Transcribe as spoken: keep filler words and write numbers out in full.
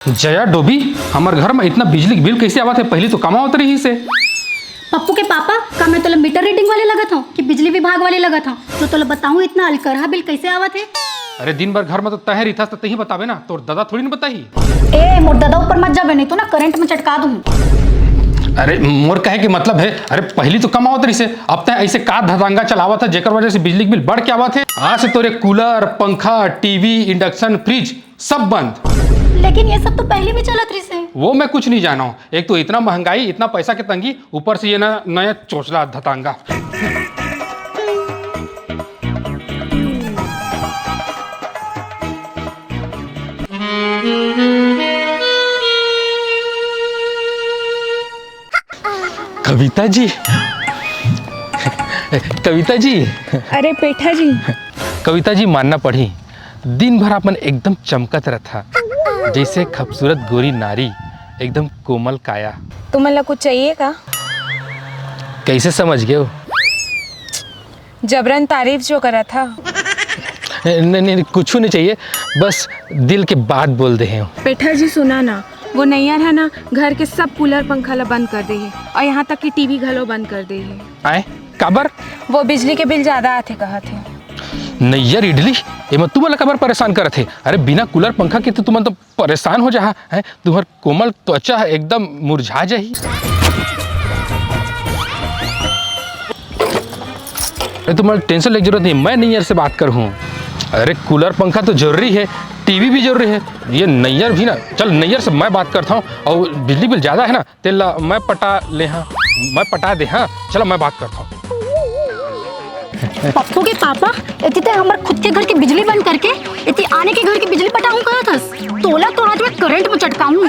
Jaya Dobby, हमर घर में इतना बिजली के बिल कैसे आवत है? पहली तो कम आवत रहिस हे। पप्पू के पापा, का मैं तोला मीटर रीडिंग वाले लगत हूँ कि बिजली विभाग वाले लगत हूँ? जो तोला बताऊँ, इतना अलकरहा बिल कैसे आवत है? अरे, दिन भर घर में तो तैं रहिथस, तो तहीं बताबे ना, तोर ददा थोड़ी ना बताही। ए, मोर ददा ऊपर मत जाबे, नहीं तो ना करंट में चटका दूँ। अरे, मोर कहे के मतलब है, अरे, पहली तो कम आवत रहिस हे, अब तैं ऐसे का धतांगा चलावत है, जेकर वजह से बिजली के बिल बढ़ के आवत है। आज से तोरे कूलर, पंखा, टीवी, इंडक्शन, फ्रिज सब बंद। लेकिन ये सब तो पहले भी चलत रहिस हे। वो मैं कुछ नहीं जाना हूँ। एक तो इतना महंगाई, इतना पैसा के तंगी, ऊपर से ये ना नया चोचला धतांगा। कविता जी, कविता जी। अरे पेठा जी। कविता जी, मानना पड़ी, दिन भर आप मन एकदम चमकत रहथा, जैसे खूबसूरत गोरी नारी, एकदम कोमल काया। तुमन ला कुछ चाहिए का? कैसे समझ गए हो? जबरन तारीफ जो करत हा। नहीं, नहीं, कुछ नहीं चाहिए, बस दिल के बात बोल दे हैं। पेठा जी, सुना ना, वो नैयर है ना, घर के सब कूलर पंखा ला बंद कर दे है और यहाँ तक कि टीवी घलो बंद कर दे है। आए, काबर? वो बिजली के बिल ज्यादा आथे कहत है। नैयर इडली, एमा तुमन ला काबर परेशान करत है? अरे, बिना कूलर पंखा के तो तुमन तो परेशान हो जाहा, हैं? तुम्हर कोमल त्वचा एकदम मुरझा जाही। अरे, तुम्हर टेंशन लेके जरूरत नहीं, मैं नैयर से बात करहूँ। अरे, कूलर पंखा तो जरूरी है, टीवी भी जरूरी है, ये नैयर भी ना। चल, नैयर से मैं बात करता हूँ, और बिजली बिल ज्यादा है ना, तेला मैं पटा ले हाँ, मैं पटा दे हाँ। चलो, मैं बात करता हूँ। पप्पू के पापा, एती ते हमर खुद के घर के बिजली बंद करके एती आने के घर के बिजली पटाहूं कहत हस। तोला तो आज मैं करंट में चटकाहूं।